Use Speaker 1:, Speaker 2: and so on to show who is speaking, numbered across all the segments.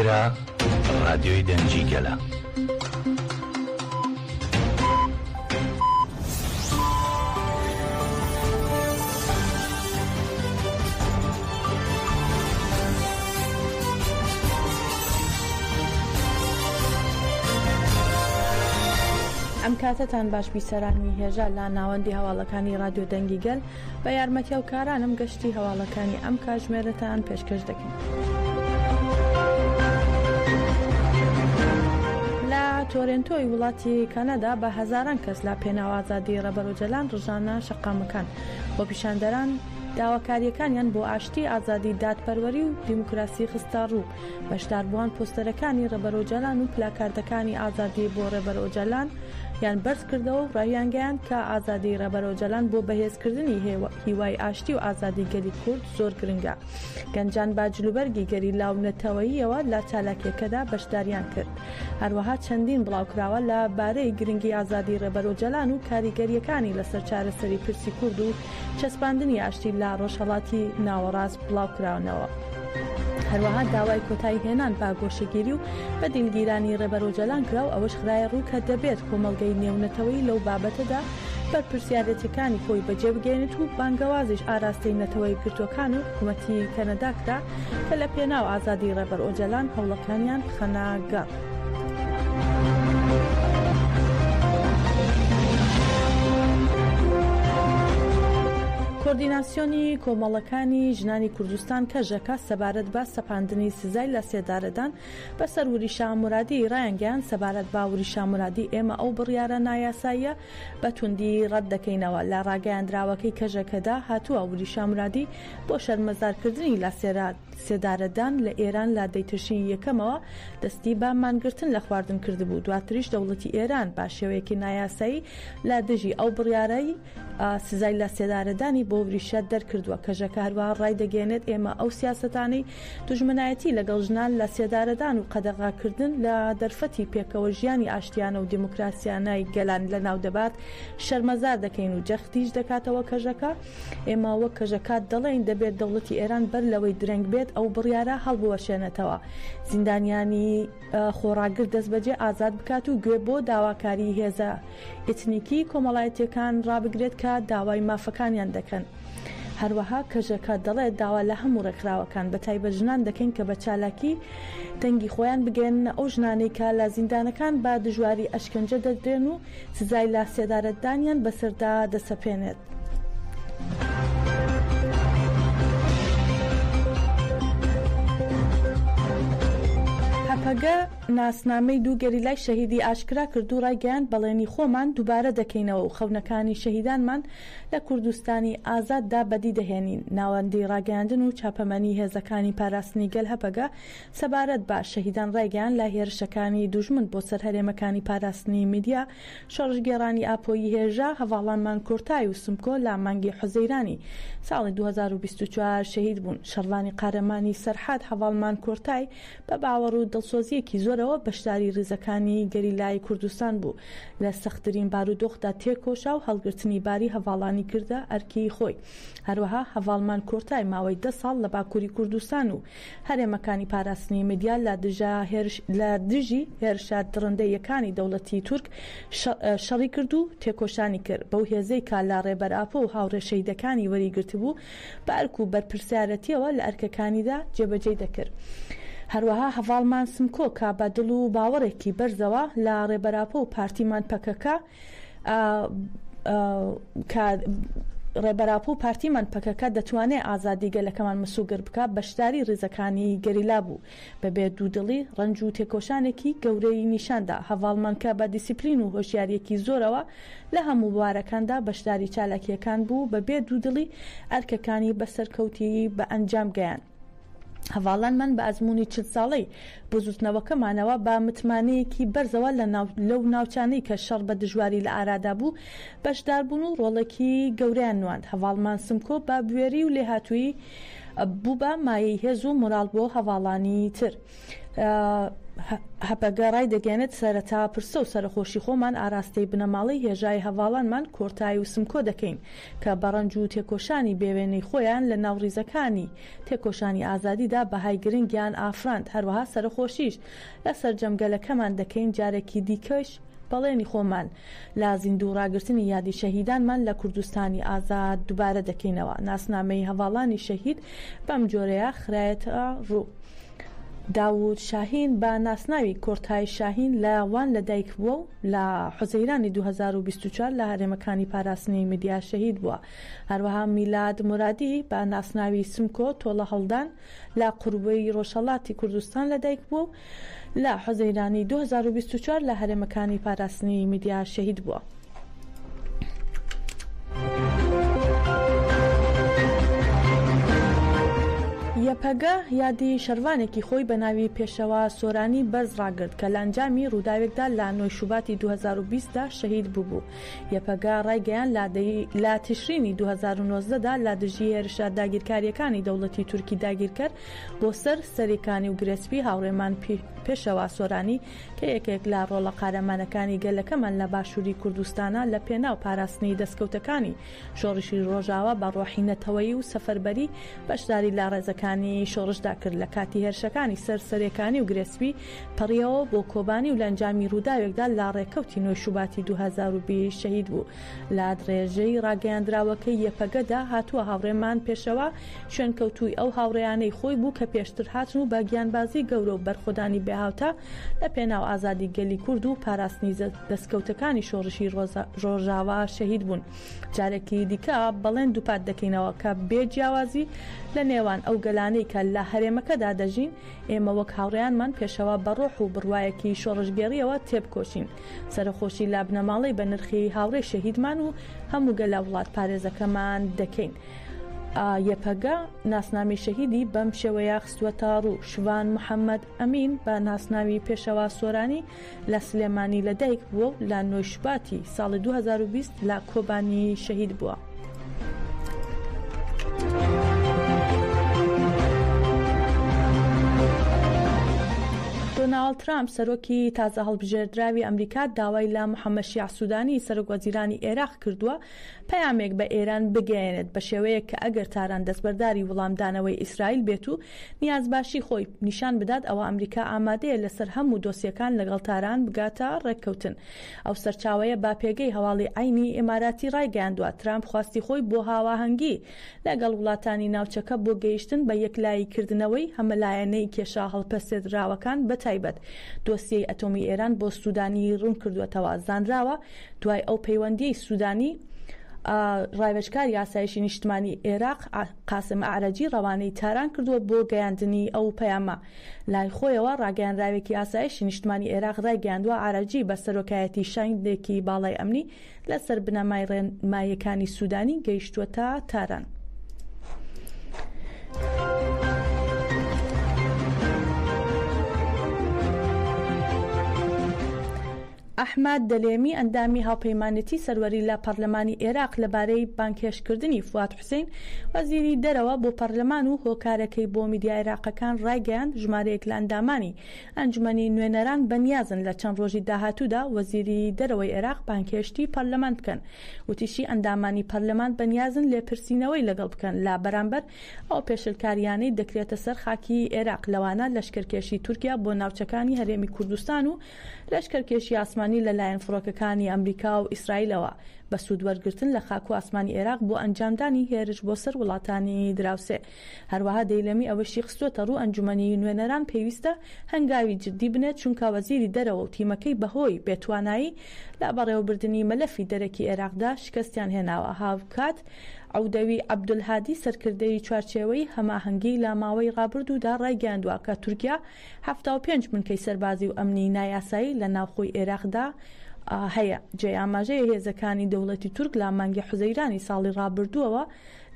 Speaker 1: ئێرە ڕادیۆی دەنگی گەلە.
Speaker 2: ئەم کاتەتان باش بیسەرانی هێژا لە ناوەندی هەواڵەکانی ڕادیۆ دەنگی گەل بە یارمەتی هاوکارانم گەشتی هەواڵەکانی ئەم کاتژمێرەتان پێشکەش دەکەین. لە تۆرێنتۆی وڵاتی کەنەدا بە هەزاران کەس لە پێناو ئازادی ڕێبەر ئۆجەلان ڕژانە شەقامەکان. خۆپیشاندەران داواکارییەکانیان بۆ ئاشتی، ئازادی، دادپەروەری و دیموکراسی خستەڕوو. بەشداربووان پۆستەرەکانی ڕێبەر ئۆجالان و پلاکاردەکانی ئازادی بۆ ڕێبەر ئۆجالان یان بەرزکردەوە و ڕایانگەیاند کە ئازادی ڕێبەر ئۆجالان بۆ بەهێزکردنی هیوای ئاشتی و ئازادی گەلی کورد زۆر گرنگە. گەنجان بە جلوبەرگی گەریلا و نەتەوەییەوە لە چالاکییەکەدا بەشداریان کرد. هەروەها چەندین بڵاوکراوە لە بارەی گرنگی ئازادی ڕێبەر ئۆجالان و کاریگەرییەکانی لەسەر چارەسەری پرسی کورد و چەسپاندنی ئاشتی لە ڕۆژهەڵاتی ناوەڕاست بڵاوکراونەوە. هەروەها داوای کۆتایی هێنان بە گۆشەگیری و بە دیلگیرانی ڕێبەر ئۆجالان کرا و ئەوەش خرایە ڕوو کە دەبێت کۆمەڵگەی نێونەتەوەیی لەو بابەتەدا بەرپرسیارێتیەکانی خۆی بەجێ بگەیەنێت و بانگەوازیش ئاراستەی نەتەوە یەکگرتووەکان و حکومەتی کەنەدا کرا کە لە پێناو ئازادی ڕێبەر ئۆجالان هەوڵەکانیان بخەنە گەڕ. کۆردیناسیۆنی کۆمەڵەکانی ژنانی کوردستان کەژەکە سەبارەت بە سەپاندنی سزای لەسێدارەدان بەسەر وریشا مورادی ڕایانگەیاند، سەبارەت بە وریشا مورادی ئێمە ئەو بڕیارە نایاساییە بە توندی ڕەت دەکەینەوە. لە ڕاگەیاندراوەکەی کەژەکەدا هاتووە، وریشا مورادی بۆ شەرمەزارکردنی لەسێدارەدان لە ئێران لە دەی تشرینی یەکەمەوە دەستی بە مانگرتن لە خواردن کردبوو، دواتریش دەوڵەتی ئێران بە شێوەیەکی نایاسایی لە دژی ئەو بڕیارەی سزای لەسێدارەدانی بۆ وریشە دەرکردووە. کەژەکە هەروەها ڕایدەگەیەنێت، ئێمە ئەو سیاسەتانەی دوژمنایەتی لەگەڵ ژنان، لەسێدارەدان و قەدەغەکردن لە دەرفەتی پێکەوە ژیانی ئاشتیانە و دیموکراسیانەی گەلان لەناو دەبات، شەرمەزار دەکەین و جەختیش دەکاتەوە کەژەکە، ئێمە وەک کەژەکە دەڵێین دەبێت دەوڵەتی ئێران بەر لەوەی درەنگ بێت ئەو بڕیارە هەڵبوەشێنێتەوە. زیندانیانی خۆڕاگر دەستبەجێ ئازاد بکات و گوێ بۆ داواکاری هێزە ئیتنیکی کۆمەڵایەتیەکان ڕابگرێت کە داوای مافەکانیان دەکەن. هەروەها کەژەکە دەڵێت داوا لە هەموو ڕێکخراوەکان بەتایبەت ژنان دەکەین کە بە چالاکی دەنگی خۆیان بگەیەننە ئەو ژنانەی کە لە زیندانەکان بە دژواری ئەشکەنجە دەدرێن و سزای لە سێدارەدانیان بەسەردا دەسەپێنێت. هەپەگە ناسنامەی دوو گەریلای شەهیدی ئاشکرا کرد و ڕایگەیاند، بەڵێنی خۆمان دووبارە دەکەینەوە و خەونەکانی شەهیدانمان لە کوردستانی ئازاددا بەدی دەهێنین. ناوەندی ڕاگەیاندن و چاپەمەنی هێزەکانی پاراستنی گەل هەپەگە سەبارەت بە شەهیدان ڕایگەیاند، لە هێرشەکانی دوژمن بۆ سەر هەرێمەکانی پاراستنی میدیا شۆڕشگێڕانی ئاپۆیی هێژا هەڤاڵانمان کۆرتای و سمکۆ لە مانگی حوزەیرانی ساڵی 2024 شەهید بوون. شەڕڤانی قارەمانی سەرحەد هەڤاڵمان کۆرتای بە باوەڕ و دڵسۆزییەکی زۆرەوە بەشداری ڕیزەکانی گەریلای کوردستان بوو، لە سەختترین بارودۆخدا تێکۆشا و هەڵگرتنی باری هەڤاڵانی کردە ئەرکی خۆی. هەروەها هەڤاڵمان کۆرتای ماوەی دە ساڵ لە باکووری کوردستان و هەرێمەکانی پاراستنی میدیا لە لە دژی هێرشە دڕندەییەکانی دەوڵەتی تورک شەڕی کرد و تێکۆشانی کرد، بەو هێزەی کە لە ڕێبەر ئاپۆ و هاوڕێ شەهیدەکانی وەریگرتبوو، بە ئەرک و بەرپرسیارەتییەوە لە ئەرکەکانیدا جێبەجێی دەکرد. هەروەها هەڤاڵمان سمکۆ کە بە دڵ و باوەڕێکی بەرزەوە لە ڕێبەر ئاپۆ و پارتیمان پەکەکە کە ڕێبەر ئاپۆ و پارتیمان پەکەکە دەتوانێت ئازادی گەلەکەمان مسوگەر بکات، بەشداری ڕیزەکانی گەریلا بوو. بەبێ دوودڵی ڕەنج و تێکۆشانێکی گەورەی نیشاندا. هەڤاڵمان کە بە دیسیپلین و هۆشیارییەکی زۆرەوە لە هەموو بوارەکاندا بەشداری چالاکییەکان بوو، بەبێ دوودڵی ئەرکەکانی بە سەرکەوتیی بە ئەنجام گەیاند. هەڤاڵانمان بە ئەزموونی 40 ساڵەی بزووتنەوەکەمانەوە بە متمانەیەکی بەرزەوە لە لەو ناوچانەی کە شەڕ بە دژواری لە ئارادا بوو بەشدار بوون و ڕۆڵێکی گەورەیان نواند. هەڤاڵمان سمکۆ بە بوێری و لێهاتوویی بوو بە مایەی هێز و مۆراڵ بۆ هەڤاڵانی تر. هەپەگە ڕایدەگەیەنێت، سەرەتا پرسە و سەرەخۆشی خۆمان ئاراستەی بنەماڵەی هێژای هەڤاڵانمان کۆرتای و سمکۆ دەکەین کە بە ڕەنج و تێکۆشانی بێوێنەی خۆیان لە ناو ڕیزەکانی تێکۆشانی ئازادیدا بەهای گرنگیان ئافراند، هەروەها سەرەخۆشیش لە سەرجەم گەلەکەمان دەکەین جارێکی دیکەش بەڵێنی خۆمان لە زیندوو ڕاگرتنی یادی شەهیدانمان لە کوردستانی ئازاد دوبارە دەکەینەوە. ناسنامەی هەڤاڵانی شەهید بەم جۆرەیە خرایەتە ڕوو. داوود شاهین بە ناسناوی کۆرتای شاهین لە وان لەدایکبووە و لە حوزەیرانی 2024 لە هەرێمەکانی پاراستنی میدیا شەهید بووە. هەروەها میلاد مورادی بە ناسناوی سمکۆ تۆڵەهەڵدان لە قوروەی ڕۆژهەڵاتی کوردستان لەدایکبووە و لە حوزەیرانی 2024 لە هەرێمەکانی پاراستنی میدیا شەهید بووە. یەپەگە یادی شەرڤانێکی خۆی بە ناوی پێشەوا سۆرانی بەرز ڕاگرت کە لە ئەنجامی ڕووداوێکدا لە نۆی شوباتی 2020 دا شەهید بووبوو. یەپەگە ڕایگەیاند لە تشرینی 2019 دا لە دژی هێرشە داگیرکارییەکانی دەوڵەتی تورکی داگیرکەر بۆ سەر سەرێکانی و گرێسپی هاوڕێمان پێشەوا سۆرانی کە یەکێک لە ڕۆڵە قارەمانەکانی گەلەکەمان لە باشووری کوردستانە لە پێناو پاراستنی دەستکەوتەکانی شۆڕشی ڕۆژاوا بە ڕۆحی نەتەوەیی و سەفەربەری بەشداری لە ڕێزەکانی شۆڕشدا کرد لە کاتی هێرشەکانی سەر سەرێکانی و گرێسپی پەڕیەوە بۆ کۆبانی و لە ئەنجامی ڕووداوێکدا لە ڕێکەوتی نۆی شوباتی 2020 شەهید بوو. لە درێژەی ڕاگەیاندراوەکەی یەپەگەدا هاتووە هاوڕێمان پێشەوا شوێنکەوتووی ئەو هاوڕێیانەی خۆی بوو کە پێشتر هاتن و بە گیانبازی گەورە و بەرخۆدانی بێهاوتا لە پێناو ئازادی گەلی کورد و پاراستنی دەستکەوتەکانی شۆڕشی ڕۆژاوا شەهید بوون. جارێکی دیکە بەڵێن دووپات دەکەینەوە کە بێ جیاوازی لە نێوان ئەو گەلانەی کە لە هەرێمەکەدا دەژین، ئێمە وەک هاوڕێیانمان پێشەوا بە ڕۆح و بڕوایەکی شۆڕشگێڕییەوە تێبکۆشین. سەرەخۆشی لە بنەماڵەی بەنرخی هاوڕێی شەهیدمان و هەموو گەلە وڵاتپارێزەکەمان دەکەین. یەپەگە ناسنامەی شەهیدی بەم شێوەیە خستووەتەڕوو، شڤان محەمەد ئەمین بە ناسناوی پێشەوا سۆرانی لە سلێمانی لەدایک بووە و لە نۆی شوباتی ساڵی 2020 لە کۆبانی شەهید بووە. دۆناڵد ترامپ، سەرۆکی تازە هەڵبژێردراوی ئەمریکا داوای لە محەممەد شیاع سوودانی، سەرۆکوەزیرانی ئێراق کردووە پەیامێک بە ئێران بگەیەنێت بە شێوەیەک کە ئەگەر تاران دەستبەرداری وڵامدانەوەی ئیسرائیل بێت و نیازباشی خۆی نیشان بدات ئەوا ئەمریکا ئامادەیە لەسەر هەموو دۆسیەکان لەگەڵ تاران بگاتە ڕێککەوتن. ئەو سەرچاوەیە بە پێگەی هەواڵی عەینی ئیماراتی ڕایگەیاندوە، ترامپ خواستی خۆی بۆ هاواهەنگی لەگەڵ وڵاتانی ناوچەکە بۆ گەیشتن بە یەکلایی کردنەوەی هەمەلایەنەی کێشە هەڵپەسێردراوەکان بەتایبەت دۆسیەی ئەتۆمی ئێران بۆ سودانی ڕوونکردوەتەوە. زانراوە دوای ئەو پەیوەندیەی سودانی، ڕاوێژکاری ئاسایشی نیشتمانی ئێراق قاسم ئەعرەجی ڕەوانەی تاران کردووە بۆ گەیاندنی ئەو پەیامە. لای خۆیەوە ڕاگەیانراوێکی ئاسایشی نیشتمانی ئێراق ڕایگەیاندووە ئەعرەجی بە سەرۆکایەتی شاندێکی باڵای ئەمنی لەسەر بنەمای ڕێنماییەکانی سودانی گەیشتووەتە تاران. ئەحمەد دەلێمی ئەندامی هاوپەیمانێتی سەروەری لە پەرلەمانی ئێراق لەبارەی بانگهێشتکردنی فواد حوسەین وەزیری دەرەوە بۆ پەرلەمان و هۆکارەکەی بۆ میدیا ئێراقەکان ڕایگەیاند ژمارەیەک لە ئەندامانی ئەنجومەنی نوێنەران بەنیازن لە چەند ڕۆژی داهاتوودا وەزیری دەرەوەی ئێراق بانگهێشتی پەرلەمان بکەن وتیشی ئەندامانی پەرلەمان بەنیازن لێپرسینەوەی لەگەڵ بکەن لە بەرامبەر ئەو پێشلکاریانەی دەکرێتە سەر خاکی ئێراق لەوانە لەشکرکێشی تورکیا بۆ ناوچەکانی هەرێمی کوردستان و لەشکرکێشی ئاسمانی لەلایەن فڕۆکەکانی ئەمریکا و ئیسرائیلەوە بە سوود وەرگرتن لە خاک و ئاسمانی ئێراق بۆ ئەنجامدانی هێرش بۆ سەر وڵاتانی دراوسێ. هەروەها دەیلەمی ئەوەشی خستووەتە ڕوو ئەنجومەنی نوێنەران پێویستە هەنگاوی جددی بنێت چونکە وەزیری دەرەوە و تیمەکەی بەهۆی بێتوانایی لە بەڕێوەبردنی مەلەفی دەرەکی ئێراقدا شکستیان هێناوە هاوکات عودەوی عەبدولهادی سەرکردەی چوارچێوەی هەماهەنگی لە ماوەی ڕابردوودا ڕایگەیاندووە کە تورکیا 75 بنکەی سەربازی و ئەمنی نایاسایی لە ناوخۆی ئێراقدا هەیە. جێی ئاماژەیە هێزەکانی دەوڵەتی تورک لە مانگی حوزەیرانی ساڵی ڕابردووەوە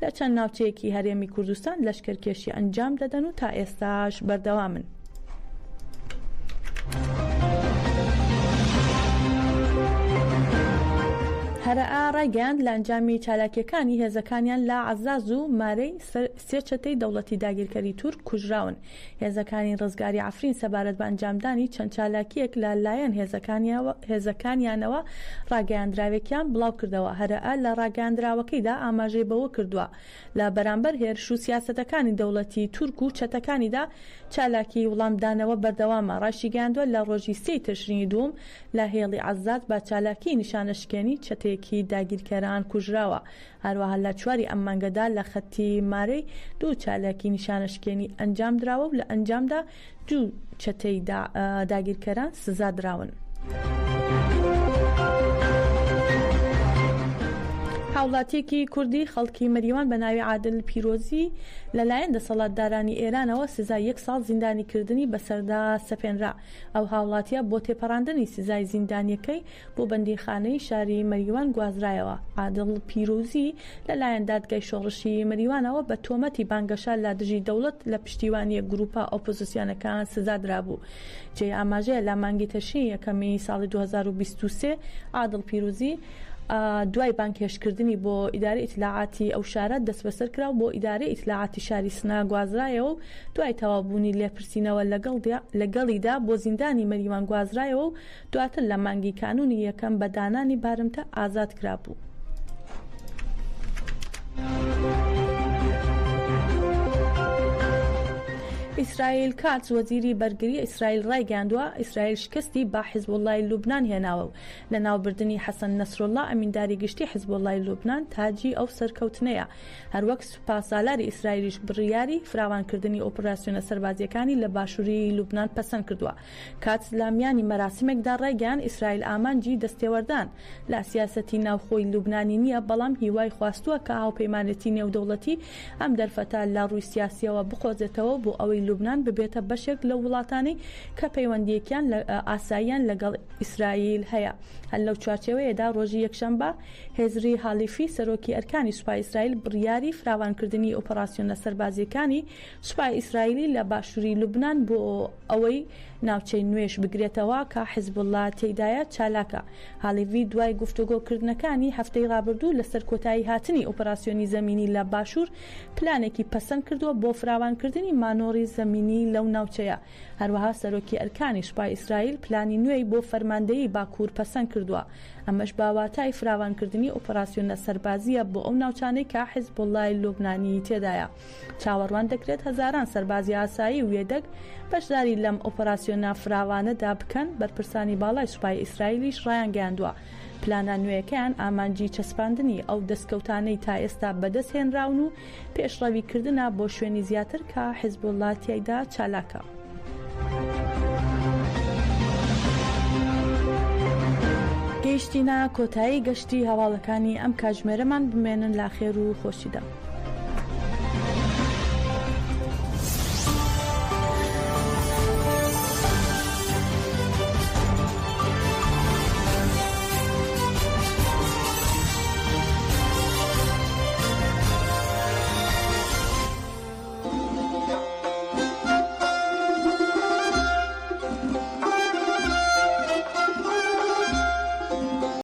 Speaker 2: لە چەند ناوچەیەکی هەرێمی کوردستان لەشکرکێشی ئەنجام دەدەن و تا ئێستاش بەردەوامن. هەرەئە ڕایگەیاند، لە ئەنجامی چالاکییەکانی هێزەکانیان لە عەزاز و مارەی سێ چەتەی دەوڵەتی داگیرکەری تورک کوژراون. هێزەکانی ڕزگاری عەفرین سەبارەت بە ئەنجامدانی چەند چالاکییەک لە لایەن هێزەکانیانەوە ڕاگەیاندراوێکیان بڵاوکردەوە. هەرەئە لە ڕاگەیاندراوەکەیدا ئاماژەی بەوە کردووە، لە بەرامبەر هێرش و سیاسەتەکانی دەوڵەتی تورک و چەتەکانیدا چالاکیی وڵامدانەوە بەردەوامە. ڕایشیگەیاندووە، لە ڕۆژی سێی تشرینی دووم لە هێڵی عەزاز بە چالاکیی نیشانەشکێنی چەتەیەکی داگیرکەران کوژراوە. هەروەها لە چواری ئەم مانگەدا لە خەتی مارەی دوو چالاکی نیشانەشکێنی ئەنجامدراوە و لە ئەنجامدا دوو چەتەی داگیرکەران سزادراون. هاوڵاتیەکی کوردی خەڵکی مەریوان بە ناوی عادل پیرۆزی لەلایەن دەسەڵاتدارانی ئێرانەوە سزای یەک ساڵ زیندانیکردنی بەسەردا سەپێنرا. ئەو هاوڵاتیە بۆ تێپەڕاندنی سزای زیندانیەکەی بۆ بەندیخانەی شاری مەریوان گوازرایەوە. عادڵ پیروزی لەلایەن دادگای شۆڕشی مەریوانەوە بە تۆمەتی بانگەشە لە دژی دەوڵەت لە پشتیوانی گروپە ئۆپۆزسیۆنەکان سزا درابوو. جێی ئاماژەیە لە مانگی تشرینی یەکەمی ساڵی 2023 عادڵ پیروزی دوای بانگهێشتکردنی بۆ ئیدارەی ئیتلاعاتی ئەو شارە دەستبەسەر کرا و بۆ ئیدارەی ئیتلاعاتی شاری سنە گوازرایەوە و دوای تەواوبوونی لێپرسینەوە لەگەڵیدا بۆ زیندانی مەریوان گوازرایەوە و دواتر لە مانگی کانوونی یەکەم بە دانانی بارمتە ئازاد کرابوو. ئیسرائیل کاتس وەزیری بەرگری ئیسرائیل ڕایگەیاندووە، ئیسرائیل شکستی بە حیزبوڵڵای لوبنان هێناوە و لەناوبردنی حەسەن نەسروڵڵا ئەمینداری گشتی حیزبوڵڵای لوبنان تاجی ئەو سەرکەوتنەیە. هەروەک سوپاسالاری ئیسرائیلیش بڕیاری فراوانکردنی ئۆپراسیۆنە سەربازییەکانی لە باشووری لوبنان پەسەند کردووە. کاتس لە میانی مەراسیمێکدا ڕایگەیاند، ئیسرائیل ئامانجی دەستێوەردان لە سیاسەتی ناوخۆی لوبنانی نییە، بەڵام هیوای خواستووە کە هاوپەیمانێتی نێودەوڵەتی ئەم دەرفەتە لە ڕووی سیاسییەوە بقۆزێتەوە بۆ ئەوەی لوبنان ببێتە بەشێک لەو وڵاتانەی کە پەیوەندییەکیان ئاساییان لەگەڵ ئیسرائیل هەیە. هەر لەو چوارچێوەیەدا ڕۆژی یەکشەمبە هێزری هالیفی سەرۆکی ئەرکانی سوپای ئیسرائیل بڕیاری فراوانکردنی ئۆپەراسیۆنە سەربازییەکانی سوپای ئیسرائیلی لە باشووری لوبنان بۆ ئەوەی ناوچەی نوێش بگرێتەوە کە حزبوڵڵا تێیدایە چالاکە. هالیڤی دوای گفتوگۆکردنەکانی هەفتەی ڕابردوو لەسەر کۆتایی هاتنی ئۆپەراسیۆنی زەمینی لە باشوور پلانێکی پەسەند کردووە بۆ فراوانکردنی مانۆڕی زەمینی لەو ناوچەیە. هەروەها سەرۆکی ئەرکانی سوپای ئیسرائیل پلانی نوێی بۆ فەرماندەیی باکوور پەسەند کردووە، ئەمەش بە واتای فراوانکردنی ئۆپەراسیۆنە سەربازییە بۆ ئەو ناوچانەی کە حزبوڵڵای لوبنانی تێدایە. چاوەڕوان دەکرێت هەزاران سەربازی ئاسایی و یەدەگ بەشداری لەم ئۆپەراسیۆنە فراوانەدا بکەن، بەرپرسانی باڵای سوپای ئیسرائیلیش ڕایانگەیاندووە، پلانە نوێیەکەیان ئامانجی چەسپاندنی ئەو دەستکەوتانەی تا ئێستا بەدەستهێنراون و پێشڕەویکردنە بۆ شوێنی زیاتر کە حیزبوڵڵا تیایدا چالاکە. گەیشتینە کۆتایی گەشتی هەواڵەکانی ئەم کاتژمێرەمان بمێنن لە خێر و خۆشیدا.